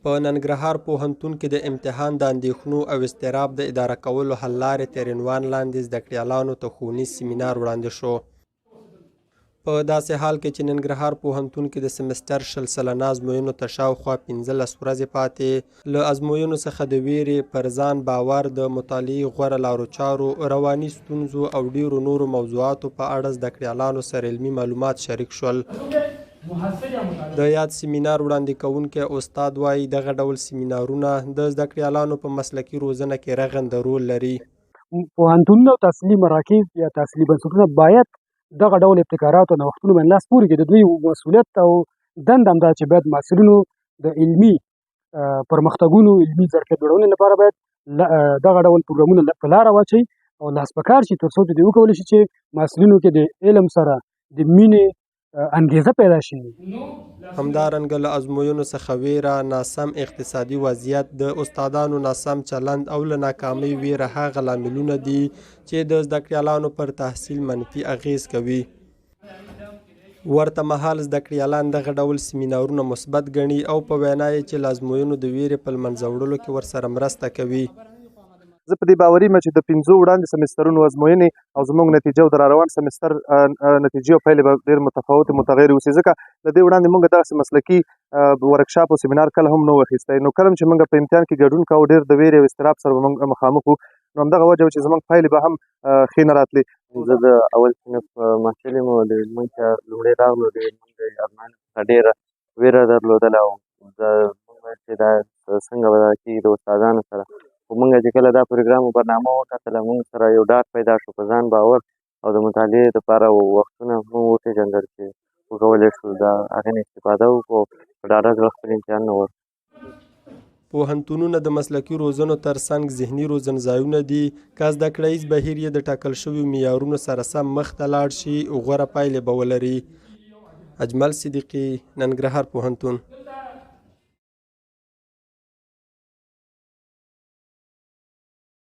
په ننګرهار پوهنتون کې د امتحان د اندېښنو او اضطراب د اداره کولو حل لارې تر عنوان لاندې زده کړیالانو ته ښوونیز سیمینار وړاندې شو. په داسې حال کې چې ننګرهار پوهنتون کې د سمسټر 20 سلنه ازموینو ته شاوخوا 15 ورځې پاتې، له ازموینو څخه د ویرې، پر ځان باور، د مطالعې غوره لارو چارو، رواني ستونزو او ډیرو نورو موضوعاتو په اړه زده کړیالانو سره علمي معلومات شریک شول. د یاد سیمینار وړاندې کوونکی استاد وايي، دغه ډول سیمینارونه د زده کړیالانو په مسلکي روزنه کې رغنده رول لري. پوهنتونونه او تحصیلي مراکز یا تحصیلي بنسټونه باید دغه ډول ابتکارات او نوښتونو باندې لاس پورې کړي. د دوی مسوولیت او دنده هم دا چې باید محصلینو د علمي پرمختګونو، علمي ظرفیت لوړونې لپاره باید دغه ډول پروګرامونه په لاره واچوي او لاس په کار شي، تر څو چې دوی وکولی شي چې محصلینو کې د علم سره د مینې انګیزه پیدا شي. همدارنګه له ازموینو څخه ویره، ناسم اقتصادي وضعیت، د استادانو ناسم چلند او له ناکامۍ ویره هغه لاملونه دي چې د زده کړیالانو پر تحصیل منفي اغېز کوي. ورته مهال زده کړیالان دغه ډول سیمینارونه مثبت ګڼي او په وینا یې چې له ازموینو د ویرې په لمنځه وړلو کې ورسره مرسته کوي. زه په دې باوري یم چې د پنځو وړاندې سمسترونو ازموینې او زموږ نتیجه او د را روان سمستر نتیجې او پایلې به ډېر متفاوت، متغیر اوسي، ځکه له دې وړاندې موږ دغسې مسلکي ورکشاپ او سیمینار کله هم نه و اخیستی. نو کله چې موږ په امتحان کې ګډون کاوه، ډېر د ویرې او اضطراب سره به موږ مخامخ وو، نو همدغه وجه وه چې زموږ پایلې به هم ښې نه راتلې. زه د اول صنف محصل یم او د موږ چې لومړی راغلو، د موږ د ازموینو څخه ډېره ویره درلودله او د موږ ویل چې دا څنګه به دا کېږي د استادانو سره. خو موږ چې کله دا پروګرام او برنامه وکتله، موږ سره یو ډاډ پیدا شو، په ځان باور او د مطالعې لپاره وختونه موږ وپېژندل چې وکولی شو د هغې نه استفاده وکړو، په ډاډه زړه خپل امتحانونه ورکړو. پوهنتونونه د مسلکي روزنو ترڅنګ ذهني روزنځایونه دي. که زده کړیز بهیر یې د ټاکل شویو معیارونو سره سم مخته لاړ شي، غوره پایلې به ولري. اجمل صدیقي، ننګرهار پوهنتون.